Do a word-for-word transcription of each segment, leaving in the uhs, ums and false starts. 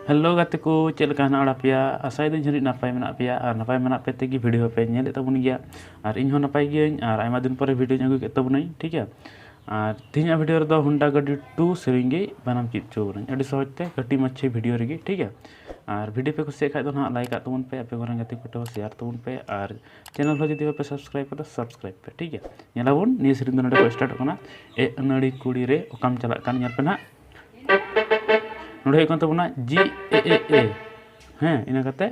Hello ᱜᱟᱛᱮ ᱠᱚ, ᱪᱮᱫ ᱞᱮᱠᱟ ᱦᱮᱱᱟᱜ ᱵᱟᱲᱟ ᱯᱮᱭᱟ? ᱟᱥᱟᱭᱮᱫᱟᱹᱧ ᱡᱟᱹᱱᱤᱡ ᱱᱟᱯᱟᱭ ᱢᱮᱱᱟᱜ ᱯᱮᱭᱟ, ᱟᱨ ᱱᱟᱯᱟᱭ ᱢᱮᱱᱟᱜ ᱯᱮ ᱛᱮᱜᱮ ᱵᱷᱤᱰᱤᱭᱳ ᱯᱮ ᱧᱮᱞᱮᱫ ᱛᱟᱵᱚᱱ ᱜᱮᱭᱟ᱾ ᱟᱨ ᱤᱧ ᱦᱚᱸ ᱱᱟᱯᱟᱭ ᱜᱤᱭᱟᱹᱧ, ᱟᱨ ᱟᱭᱢᱟ ᱫᱤᱱ ᱯᱚᱨᱮ ᱵᱷᱤᱰᱤᱭᱳᱧ ᱟᱹᱜᱩ ᱠᱮᱫ ᱛᱟᱵᱚᱱᱟᱹᱧ, ᱴᱷᱤᱠ ᱜᱮᱭᱟ᱾ ᱟᱨ ᱛᱮᱦᱮᱧᱟᱜ ᱵᱷᱤᱰᱤᱭᱳ ᱨᱮᱫᱚ ᱦᱩᱱᱰᱟ ᱜᱟᱹᱰᱤ ᱴᱩ ᱥᱮᱨᱮᱧ ᱜᱮ ᱵᱟᱱᱟᱢ ᱪᱮᱫ ᱦᱚᱪᱚ ᱵᱚᱱᱟᱹᱧ, ᱟᱹᱰᱤ ᱥᱚᱦᱚᱡ ᱛᱮ ᱠᱟᱹᱴᱤᱡ ᱢᱟᱪᱷᱟ ᱵᱷᱤᱰᱤᱭᱳ ᱨᱮᱜᱮ, ᱴᱷᱤᱠ ᱜᱮᱭᱟ᱾ ᱟᱨ ᱵᱷᱤᱰᱤᱭᱳ ᱯᱮ ᱠᱩᱥᱤᱭᱟᱜ ᱠᱷᱟᱡ ᱫᱚ ᱱᱟᱦᱟᱜ ᱞᱟᱭᱤᱠ ᱟᱜ ᱛᱟᱵᱚᱱ ᱯᱮ, ᱟᱯᱮ ᱠᱚᱨᱮᱱ ᱜᱟᱛᱮ ᱠᱚ ᱴᱷᱮᱱ ᱦᱚᱸ ᱥᱮᱭᱟᱨ ᱛᱟᱵᱚᱱ ᱯᱮ, ᱟᱨ ᱪᱮᱱᱮᱞ ᱦᱚᱸ ᱡᱩᱫᱤ ᱵᱟᱯᱮ ᱥᱟᱵᱥᱠᱨᱟᱭᱤᱵ ᱠᱟᱫᱟ, ᱥᱟᱵᱥᱠᱨᱟᱭᱤᱵ ᱯᱮ, ᱴᱷᱤᱠ ᱜᱮᱭᱟ᱾ ᱧᱮᱞᱟᱵᱚᱱ ᱱᱤᱭᱟᱹ ᱥᱮᱨᱮᱧ ᱫᱚ ᱱᱚᱰᱮ ᱠᱷᱚᱱ ᱥᱴᱟᱨᱴᱚᱜ ᱠᱟᱱᱟ, ᱮ ᱟᱹᱱᱟᱹᱲᱤ ᱠᱩᱲᱤ ᱨᱮ ᱚᱠᱟᱢ ᱪᱟᱞᱟᱜ ᱠᱟᱱ, ᱧᱮᱞ ᱯᱮ ᱱᱟᱦᱟᱜ᱾ ᱱᱚᱰᱮ ᱦᱩᱭᱩᱜ ᱠᱟᱱ ᱛᱟᱵᱚᱱᱟ ᱡᱤ ᱮ ᱮ ᱮ, ᱦᱮᱸ, ᱤᱱᱟᱹ ᱠᱟᱛᱮ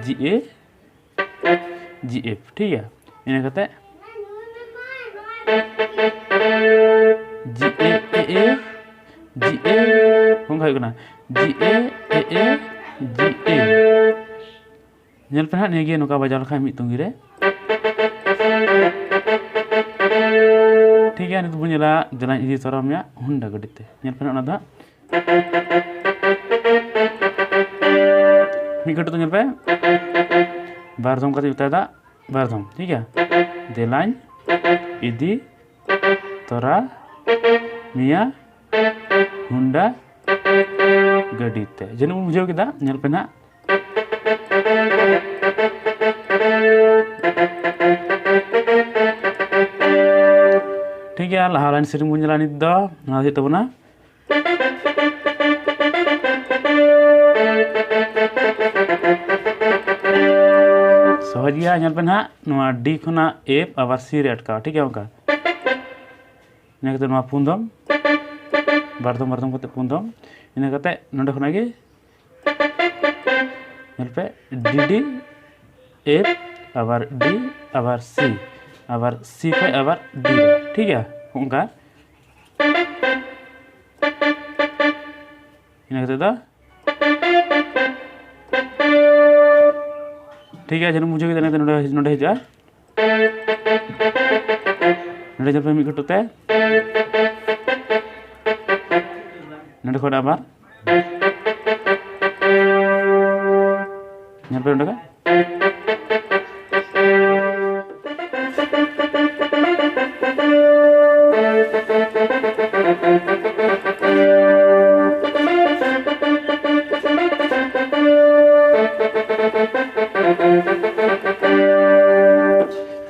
ᱡᱤ ᱮ, ᱡᱤ ᱮᱯᱷ, ᱴᱷᱤᱠ ᱜᱮᱭᱟ᱾ ᱤᱱᱟᱹ ᱠᱟᱛᱮ ᱡᱤ ᱮ ᱮ ᱮ, ᱡᱤ ᱮ, ᱚᱱᱠᱟ ᱦᱩᱭᱩᱜ ᱠᱟᱱᱟ, ᱡᱤ ᱮ ᱮ ᱮ, ᱡᱤ ᱮ᱾ ᱧᱮᱞ ᱯᱮ ᱦᱟᱸᱜ, ᱱᱤᱭᱟᱹ ᱜᱮ ᱱᱚᱝᱠᱟ ᱵᱟᱡᱟᱣ ᱞᱮᱠᱷᱟᱱ ᱢᱤᱫ ᱛᱩᱝᱜᱤ ᱨᱮ᱾ ᱴᱷᱤᱠ ᱜᱮᱭᱟ, ᱱᱤᱛᱚᱜ ᱵᱚᱱ ᱧᱮᱞᱟ, ᱫᱮᱞᱟᱧ ᱤᱫᱤ ᱛᱚᱨᱟ ᱢᱮᱭᱟ ᱦᱩᱱᱰᱟ ᱜᱟᱹᱰᱤ ᱛᱮ᱾ ᱧᱮᱞ ᱯᱮ ᱦᱟᱸᱜ, ᱚᱱᱟ ᱫᱚ ᱦᱟᱸᱜ ᱢᱤᱫ ᱠᱟᱹᱴᱩᱵ ᱛᱮ ᱧᱮᱞ ᱯᱮ, ᱵᱟᱨ ᱫᱷᱚᱢ ᱠᱟᱛᱮ ᱡᱩᱛᱟᱭ ᱫᱟ, ᱵᱟᱨ ᱫᱷᱚᱢ, ᱴᱷᱤᱠ ᱜᱮᱭᱟ᱾ ᱫᱮᱞᱟᱧ ᱤᱫᱤ ᱛᱚᱨᱟ ᱢᱮᱭᱟ ᱦᱩᱱᱰᱟ ᱜᱟᱹᱰᱤ ᱛᱮ᱾ ᱡᱟᱹᱱᱤᱡ ᱵᱚᱱ ᱵᱩᱡᱷᱟᱹᱣ ᱠᱮᱫᱟ, ᱧᱮᱞ ᱯᱮ ᱱᱟᱦᱟᱜ᱾ ᱴᱷᱤᱠ ᱜᱮᱭᱟ, ᱞᱟᱦᱟ ᱞᱟᱭᱤᱱ ᱥᱮᱨᱮᱧ ᱵᱚᱱ ᱧᱮᱞᱟ ᱱᱤᱛ ᱫᱚ᱾ ᱱᱚᱣᱟ ᱫᱚ ᱦᱩᱭᱩᱜ ᱛᱟᱵᱚᱱᱟ, ᱥᱚᱦᱚᱡ ᱜᱮᱭᱟ, ᱧᱮᱞ ᱯᱮ ᱱᱟᱦᱟᱜ, ᱱᱚᱣᱟ ᱰᱤ ᱠᱷᱚᱱᱟᱜ ᱮᱯᱷ, ᱟᱵᱟᱨ ᱥᱤ ᱨᱮ ᱟᱴᱠᱟᱣ, ᱴᱷᱤᱠ ᱜᱮᱭᱟ, ᱚᱱᱠᱟ᱾ ᱤᱱᱟᱹ ᱠᱟᱛᱮ ᱱᱚᱣᱟ ᱯᱩᱱ ᱫᱚᱢ, ᱵᱟᱨ ᱫᱚᱢ, ᱵᱟᱨ ᱫᱚᱢ ᱠᱟᱛᱮ ᱯᱩᱱ ᱫᱚᱢ᱾ ᱤᱱᱟᱹ ᱠᱟᱛᱮ ᱱᱚᱰᱮ ᱠᱷᱚᱱᱟᱜ ᱜᱮ ᱧᱮᱞ ᱯᱮ, ᱰᱤ ᱰᱤ, ᱮᱯᱷ, ᱟᱵᱟᱨ ᱰᱤ, ᱟᱵᱟᱨ ᱥᱤ, ᱟᱵᱟᱨ ᱥᱤ ᱠᱷᱚᱡ ᱟᱵᱟᱨ ᱰᱤ, ᱴᱷᱤᱠ ᱜᱮᱭᱟ, ᱚᱱᱠᱟ᱾ ᱤᱱᱟᱹ ᱠᱟᱛᱮ ᱫᱚ ᱴᱷᱤᱠ ᱜᱮᱭᱟ, ᱡᱟᱹᱱᱤᱡ ᱵᱩᱡᱷᱟᱹᱣ ᱠᱮᱫᱟ, ᱤᱱᱟᱹ ᱠᱟᱛᱮ ᱱᱚᱰᱮ, ᱱᱚᱰᱮ ᱦᱤᱡᱩᱜᱼᱟ᱾ ᱱᱚᱰᱮ ᱧᱮᱞ ᱯᱮ ᱢᱤᱫ ᱠᱟᱹᱴᱩᱵ ᱛᱮ᱾ ᱱᱚᱰᱮ ᱠᱷᱚᱱ ᱟᱵᱟᱨ ᱟᱯᱮ ᱚᱸᱰᱮ ᱠᱷᱚᱱ?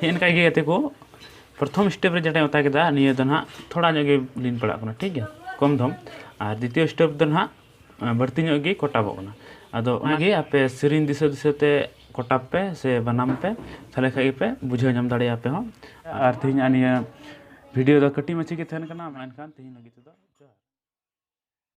ᱦᱮᱸ, ᱚᱱᱠᱟ ᱜᱮ ᱜᱟᱛᱮ ᱠᱚ, ᱯᱨᱚᱛᱷᱚᱢ ᱥᱴᱮᱯ ᱨᱮ ᱡᱮᱴᱟᱧ ᱚᱛᱟ ᱠᱮᱫᱟ, ᱱᱤᱭᱟᱹ ᱫᱚ ᱱᱟᱦᱟᱜ ᱛᱷᱚᱲᱟ ᱧᱚᱜ ᱜᱮ ᱞᱤᱱ ᱯᱟᱲᱟᱜ ᱠᱟᱱᱟ, ᱴᱷᱤᱠ ᱜᱮᱭᱟ, ᱠᱚᱢ ᱫᱷᱚᱢ᱾ ᱟᱨ ᱫᱤᱛᱤᱭᱚ ᱥᱴᱮᱯ ᱫᱚ ᱱᱟᱦᱟᱜ, ᱟᱸ, ᱵᱟᱹᱲᱛᱤ ᱧᱚᱜ ᱜᱮ ᱠᱚᱴᱟᱵᱚᱜ ᱠᱟᱱᱟ᱾ ᱟᱫᱚ ᱚᱱᱟᱜᱮ ᱟᱯᱮ ᱥᱮᱨᱮᱧ ᱫᱤᱥᱟᱹ ᱫᱤᱥᱟᱹ ᱛᱮ ᱠᱚᱴᱟᱵ ᱯᱮ ᱥᱮ ᱵᱟᱱᱟᱢ ᱯᱮ, ᱛᱟᱦᱞᱮ ᱠᱷᱟᱡ ᱜᱮᱯᱮ ᱵᱩᱡᱷᱟᱹᱣ ᱧᱟᱢ ᱫᱟᱲᱮᱭᱟᱜᱼᱟ ᱟᱯᱮ ᱦᱚᱸ᱾ ᱟᱨ ᱛᱮᱦᱮᱧᱟᱜ ᱱᱤᱭᱟᱹ ᱵᱷᱤᱰᱤᱭᱳ ᱫᱚ ᱠᱟᱹᱴᱤᱡ ᱢᱟᱪᱷᱟ ᱜᱮ ᱛᱟᱦᱮᱱ ᱠᱟᱱᱟ, ᱢᱮᱱᱠᱷᱟᱱ ᱛᱮᱦᱮᱧ ᱞᱟᱹᱜᱤᱫ ᱛᱮᱫᱚ ᱡᱚᱦᱟᱨ᱾